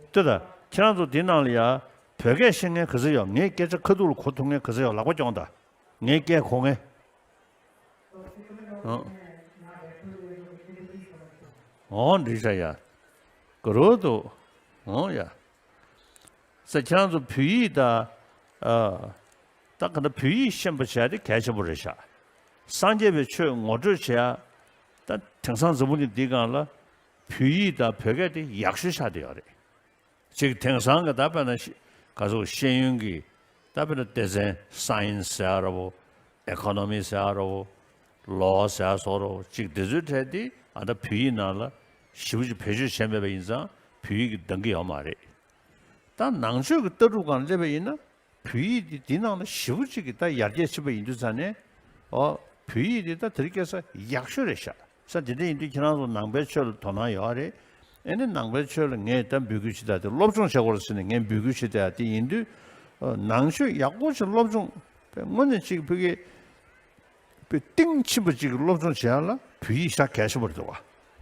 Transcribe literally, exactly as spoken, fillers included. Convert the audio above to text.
ལྟོས་དང་། ཁྱེད་རང་ཚོ་འདི་ནང་ལ་ཡ། བོད་སྐད་ཤེས་མཁན་ག་ཚོད་ཡོད། ངའི་སྐད་ཆ་ཁ་ཐུག་ལ་གོ་ཐུབ་མཁན་ག་ཚོད་ཡོད། ལག་པ་རྐྱོང་དང་། ངའི་སྐད་གོ་མཁན། ཨང་། ཨོ་འགྲིག་ཤག་ཡ། ག་རུ་འདུག་ཨོ་ཡ། ས་ཁྱེད་རང་ཚོ་བོད་ཡིག་དང་། ཨ། ད་ག་འདྲ་བོད་ཡིག་ཤེས་པ་བྱས་ཏེ་གལ་ཆེན་པོ་རེད་ཤག་སངས་རྒྱས་པའི་ཆོས་ངོ་སྤྲོད་བྱེད་ཡ། ད་དེང་སང་འཛམ་བུ་གླིང་འདིའི་སྒང་ལ་བོད་ཡིག་དང་བོད་སྐད་དེ་ཡག་ཤོས་ཆགས་བསྡད་ཡོད་རེད། ཅིག་དེང་སང་གི་ད་དཔེར་ན་ཤེ- ག་ཚོད་ཤེས་ཡོན་གྱི་ད་དཔེར་ན་སྡེ་ཚན་སའེན་སི་ཟེར་ཡ་ར་བོ། ཨེ་ཁོ་ནོ་མི་ཟེར་ཡ་ར་བོ། ལོ་ཟེར་ཡ་སོགས་ར་བོ། ཅིག་དེ་ཚོའི་གྲས་དེ་ཨ་ད་བོད་ཡིག་ནང་ལ་ཞེ་པོ་ཅིག་བེད་སྤྱོད་བྱས་མེད་པ་ཡིན་ཙང་བོད་ཡིག་གི་འདང་གི་ཡོད་མ་རེད། ད་ནང་ཆོས་ཀྱི་ལྟ་གྲུབ་སྒང་སླེབས་པ་ཡིན་ན། བོད་ཡིག་འདི་འདི་ནང་ལ་ཞེ་པོ་ཅིག་གི་ད་ཡར་རྒྱས་ཕྱིན་པ་ཡིན་དུས་ཙང་ནས། ཨོ། བོད་ཡིག་འདི་ད་དེ་རིང་ཁ་སང་ཡག་ཤོས་རེད་ཤག་ས་དེ་འདྲ་ཡིན་དུས་ཁྱེད་རང་ཚོ་ནང་པའི་ཆོས་ལ་དོ་སྣང་ཡོད་རེད། ཨེ་ནི་ནང་པའི་ཆོས་ལ་ངས་ད་འབོད་སྐུལ་ཞུ་ད་དེ་སློབ་སྦྱོང་བྱེད་དགོས་རེད་ཟེར་ནས་ངས་འབོད་སྐུལ་ཞུ་ད་དེ་ཡིན་དུས། ཨོ། ནང་ཆོས་ཡག་པོ་ཞིག་སློབ་སྦྱོང་། དངོས་གནས་ཅིག་ཕ་གི་པའི་གཏིང་ཕྱིན་པ་ཅིག་གི་སློབ་སྦྱོང་བྱེད་ཡ་ལ་བོད་ཡིག་ཤ་གལ་ཆེན་པོ་རེད་འདུག་བ།